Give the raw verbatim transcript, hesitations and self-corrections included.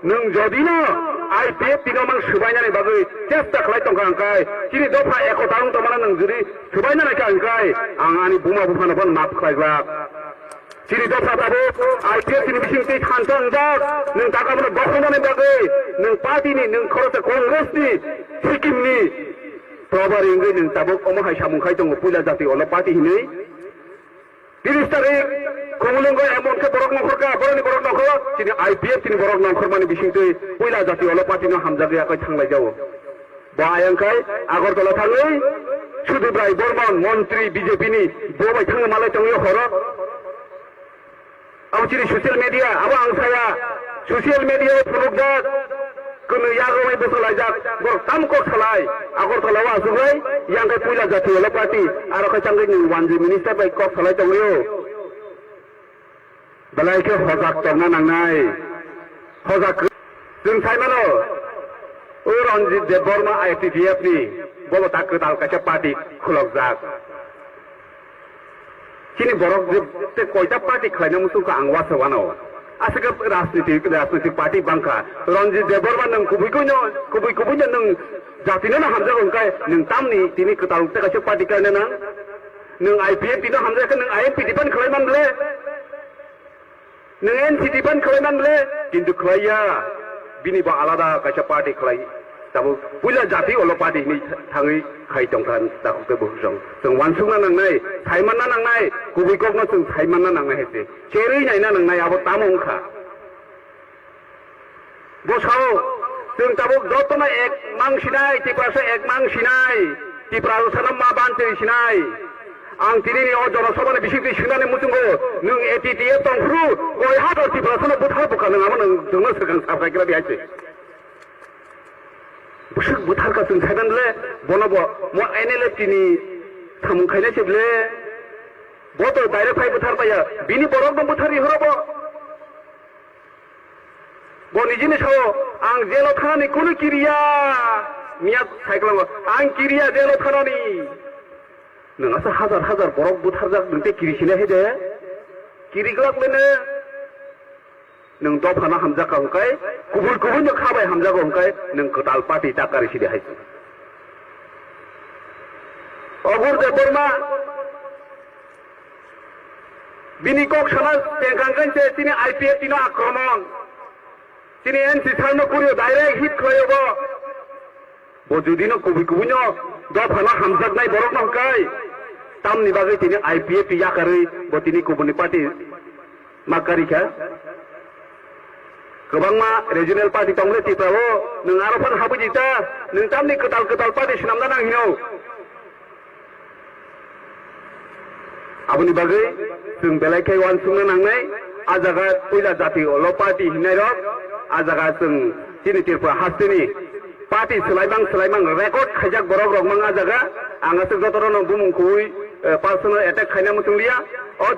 Nwng jodi no I P F T no mang swbainani bagwi chesta khlai tongkha hwnkhe, chini dopha ekota wng tongmano nwng jodi swbaina naikha hwnkhe, ang ani buma buphano phano maaf khlai glak. Chini dopha tabuk I P F T ni bising twi thansa wngjak, nwng taka bono bokhoknani bagwi, nwng party ni, nwng khoroksa Congress ni, Sikkim ni probari wngwi nwng tabuk omo hai samung khai tongo, puila jati olo party hinwi. Tiris tarik Khumulwngo emon khe borok nongkhor kha, borokni borok nongkhor, chini I P F T ni borok nongkhor mani bising twi puila jati olo party no hamjagwi akhoi thanglai jao. Bo ayang khai Agartala thangwi Sudip Rai Borman montri B J P ni bo bai thangwi malai tongwi horo. Abo chini social media, abo ang saya social media o phunukjak, kwnwi yago bai bwswk laijak, borok tamo kok salai, Agartala o aswk lai, yang khe puila jati olo party, aro khe changwi nwng one G minister bai kok salai tongwi o. Belai khe hojak tongna nangnai. Hojak kwrwi. Chwng sai mano, o Ranjit Debbarma I T T F ni, bobo ta kwtal kaisa party khulokjak. Chini borok je te koita party khlaina muchungkha ang uansuk ano. Aswk rajniti, rajniti party bangkha. Ranjit Debbarma nwng kubui kuino, kubui kubuino nwng jatino no hamjago hwnkhe nwng tamni tini kwtal te kaisa party khlaina nang? Nwng I P F T no hamjakhe nwng I M P defend khlai man ble? Nwng N C T ban khlai man le, kintu khlai ya. Bini bo alada kaisa party khlai. Tabuk puila jati olo party hinwi thangwi khai tongkha takhuk tei bukhuk song. Chwng uansukna nangnai, saimanna nangnai, kubui kokno chwng saimanna nangnai hai se. Cherwi naina nangnai, abo tamo wngkha. Bo sao, chwng tabuk jotono ek mang sinai, Tiprasa ek mang sinai, Tiprasano ma ban twi sinai. Ang tini ni o Jana Sabha ni bising twi swngnani muchungo, nwng A T T F tong phuru, koi hajar Tiprasano buthar bwkha nwng amo nwng chwngno swkang sa phai kira di hai se. Bwswk buthar kha chwng saiman le, bono bo mo N L F T ni samung khainai se ble. Bo to direct phai buthar paiya, bini borok no buthar ri horo bo. Bo nijini sao, ang jelo thanani kunu kiriya. Miya saikwlango, ang kiriya jelo thanani. Nwng asa hajar hajar borok butharjak nwng tei kiri sinai hai de? Kiri glak le ne? Nwng dophano hamjak ka hwnkhe, kubui kubui no kha bai hamjago hwnkhe, nwng kwtal party ta kari sidi hai. Obur Debbarma, bini kok sana tengkang kan se chini I P F T no akromon. Chini N C sir no kurio direct hit khlaio bo. Bo jodi no kubui kubui no dopha no hamjaknai borok no hwnkhe, tamni bagwi tini I P F T yakarwi bo tini kubuni party ma kari kha. Kwbangma regional party tongmani Tripura o, nwng aro phano habwi di ta, nwng tamni kwtal kwtal party swnamna nang hino. Aboni bagwi chwng belai khe uansukna nangnai, a jaga puila jati olo party hinnairok, a jaga chwng chini Tripura hasteni party swlaimang swlaimang record khaijak borok rok mang a jaga, ang aswk jotono bumung kubui, eh, personal attack khaina muchung liya. O